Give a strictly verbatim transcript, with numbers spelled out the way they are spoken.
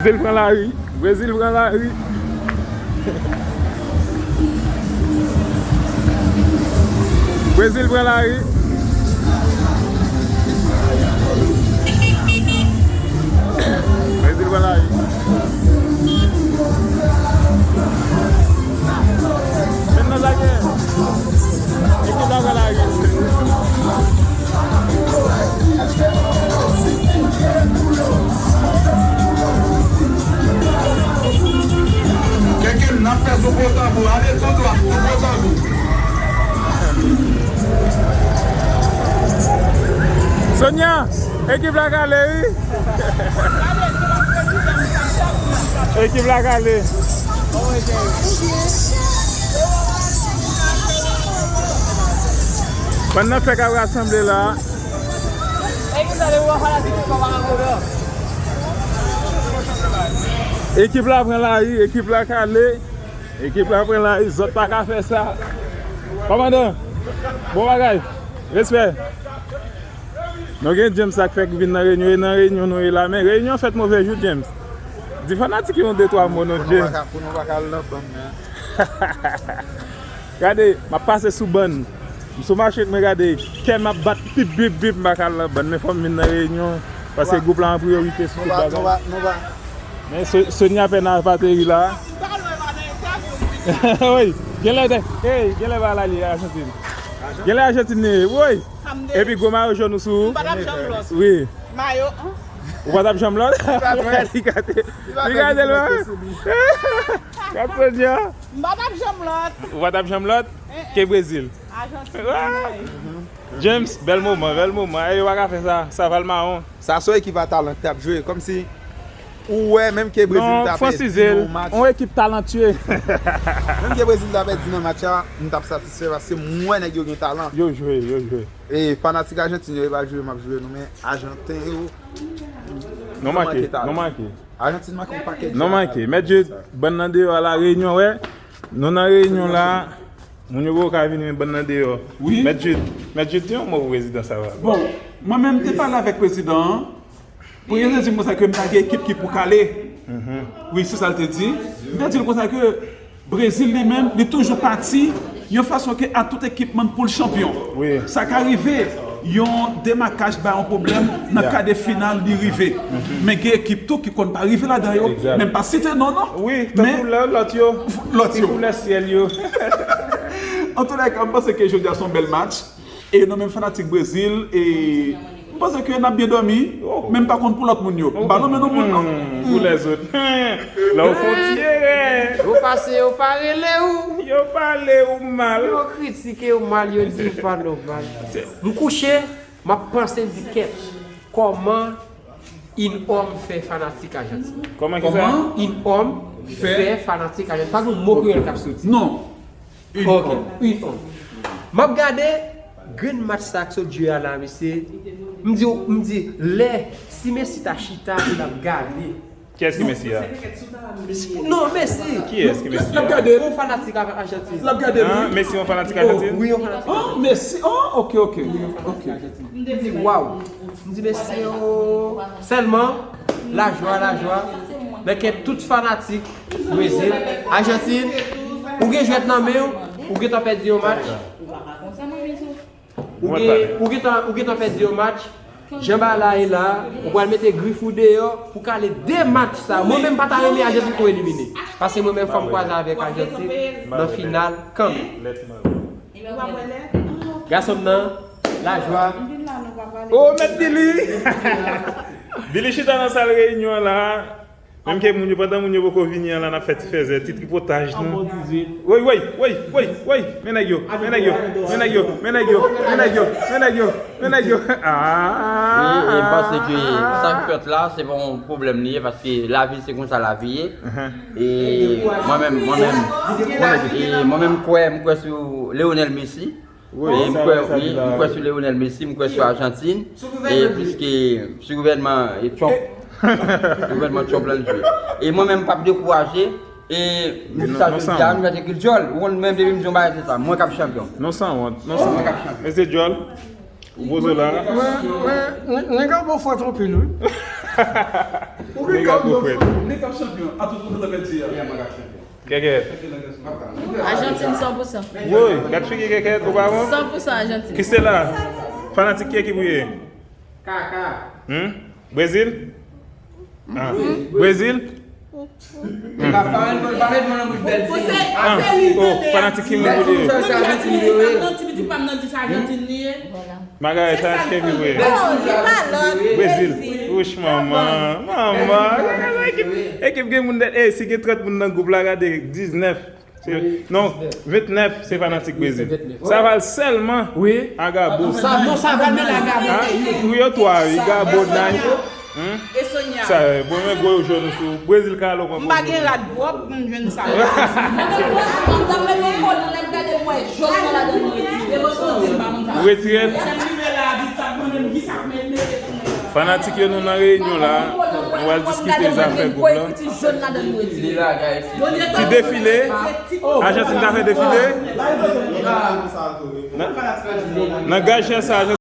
Brezil pran lari. Brezil pran lari. Brezil pran lari. Brezil pran lari. Men nan sa gen. Ekip la pran lari. Kèkè n ap fè sou gwo tanbou, ale tou dwat, sou gwo tanbou. Sonia, ekip la kale, wi. Ekip la kale. Bann nan fèk ap rasanble la. Ekip la pran lari, ekip la kale. Ekip la pran lari, zòt pa ka fè sa. Kòmandan, bon bagay. Respè. Nou gen James sa k fèk vin nan reyinyon, e nan reyinyon nou ye la, men reyinyon fèt move jou, James. Di fanatik yo yon de twa mo non, James. Pou nou pa ka al nan bann nan. Gade, m ap pase sou bann. M sou machin, mwen gade, kè m ap bat pip, bip, bip, m pa ka al nan bann. Men fò m vin nan reyinyon, paske gwoup la an priyorite sou tout bagay. Men Sonia pèn a pateri la. Wi, genlè, hey, genlè ba la li Ajantin. Genlè Ajantin li ye, wi. Epi gwo mayo jòn ou sou. M pa t ap janm lòs. Wi. Mayo, an? Ou pa t ap janm lòs? Li gate, li gate l, wi. Gad Sonia. M pa t ap janm lòs. Ou pa t ap janm lòs? Ke Brezil. Ajantin. James, bèl moman, bèl moman. E yo pa ka fè sa. Saval mawon. Sa se yon ekip a talan k t ap jwe. Kòmsi ou wè, menm ke Brezil ta pèdi nan match. Non, fransize l. Yon ekip talantye. Menm ke Brezil ta pèdi nan match la, m t ap satisfè paske m wè nèg yo gen talan. Yo jwe, yo jwe. E fanatik Ajantin yo, yo pa jwe, m ap jwe nou, men Ajanten yo, yo manke talan. Non manke, non manke. Ajantin manke yon pakèt jwè. Non manke. Mèt Jude, bann nan deyò a la, reyinyon, wè. Nou nan reyinyon la. Moun yo poko ka vini, men bann nan deyò. Wi. Mèt Jude, Mèt Jude, di yon mo pou prezidan Saval. Bon, mwen menm te pale avèk prezidan an. Prezidan di m konsa ke m pa gen ekip ki pou kale. Wi, se sa l te di. M te di l konsa ke Brezil li menm, li toujou pati yon fason ke a tout ekipman pou l chanpyon. Wi. Sa ka rive, yon demakaj ba yon pwoblèm nan ka de final li rive. Men gen ekip tou ki konn pa rive ladan yo. Exact. Men m pa site non, non. Wi, tankou lòt yo. Lòt yo. Ti koulè syèl yo. Antoulèka, m panse ke jodi a se yon bèl match. E nou menm fanatik Brezil, e m panse ke n ap byen dòmi, men m pa konn pou lòt moun yo. M pa nonmen non moun, non. Pou lèzòt. Lè w fè yon ti erè. Yo pase, yo pa rele w. Yo pale w mal. Yo kritike w mal, yo di w pa nòmal. M kouche, m ap panse, m di kèt. Kòman In òm fè fanatik Ajantin. Kòman ki sa? Kòman? In òm fè fanatik Ajantin. Pa gen mo kreyòl k ap soti. Non. In òm. Ok, in òm. M ap gade grenn match sa k sot jwe a la, mesye. M di, m di, lè, si Messi ta chita, pou l ap gade. Kiyès ki Messi a? Non, Messi. Kiyès ki Messi a? L ap gade l. Yon fanatik Ajantin. L ap gade l, wi. Messi yon fanatik Ajantin? Wi, yon fanatik Ajantin. Ah, Messi. Ah, ok, ok. Ok. M di, waw. M di, mesye, o. Sèlman, lajwa, lajwa. Men ke tout fanatik Brezil, Ajantin, ou gen jwèt nan men w, ou gentan pèdi yon match. Ou gen, ou gentan, ou gentan pèdi yon match. Jan bagay la ye la, ou pral mete grif ou deyò pou kale de match sa. Mwen menm pa ta renmen Ajantin tou elimine. Paske mwen menm fò m kwaze avèk Ajantin nan final kanmenm. Gason m nan, lajwa. Oh, mèt Billy! Billy chita nan sal reyinyon an la. Menm ke moun yo, pandan moun yo poko vini an la, n ap fè ti fèzè, ti tripotaj nou. Woy, woy, woy, woy, woy! Men nèg yo, men nèg yo, men nèg yo, men nèg yo, men nèg yo, men nèg yo, men nèg yo. Ah! E, e m panse ke sa k fèt la, se pa yon pwoblèm li ye, paske lavi se konsa lavi ye. E mwen menm, mwen menm, mwen menm, e mwen menm kwè, m kwè sou Lionel Messi. E m kwè, wi, m kwè sou Lionel Messi, m kwè sou Ajantin. E pliske sou gouvènman e Trump, gouvènman Trump la n jwe. E mwen menm m p ap dekouraje. E m di sa jodi a, nou mèt ekri l djòl. Ou konn menm depi m di yon bagay se sa, mwen k ap chanpyon. Non sanwont, non sanwont. Mesye djòl. Ou poze w la. Mwen, mwen, nèg la bon fwèt anpil, wi. Ou gen kòb, non, frè. Ou gen kòb chanpyon. A tout moun nan pèdi a. Kèkèt. Ajantin san pou san. Woy, gad figi Kèkèt, ou pa bon? San pou san Ajantin. Ki se la? Fanatik ki ekip ou ye? Kaka. Hmm? Brezil? Ah. Brezil? Pa met mwen nan bouch bèl fi. Ah, oh, fanatik ki moun ou ye? Ajantin li ye. Ti pitit pa m nan di se Ajantin li ye. Magarèt, sa eske vi vre? Oh, li pa lòt. Brezil. Wouch, manman. Manman. Ekip, ekip gen moun dèt. Ey, si gen trant moun nan gwoup la, gade, diznèf. Se, non, ventnèf se fanatik Brezil. Sa val sèlman Agabo. Sa, non, sa val men Agabo. Ah, wi, yo twa, wi, Gabo, Nay. Hmm? E Sonia. Sa, eh, bon, men gwo yo jwenn ou sou Brezil, Carlo pran. M pa gen rad pwòp pou m jwenn sa. Mwen m t ap mete yon kòd nan lè m gade m wè jòn nan ladan m retire. Retire. Fanatik yo, nou nan reyinyon la. Nou al diskite zafè gwoup la. Ti defile. Ajantin ta fè defile. Nan, nan gaj sa,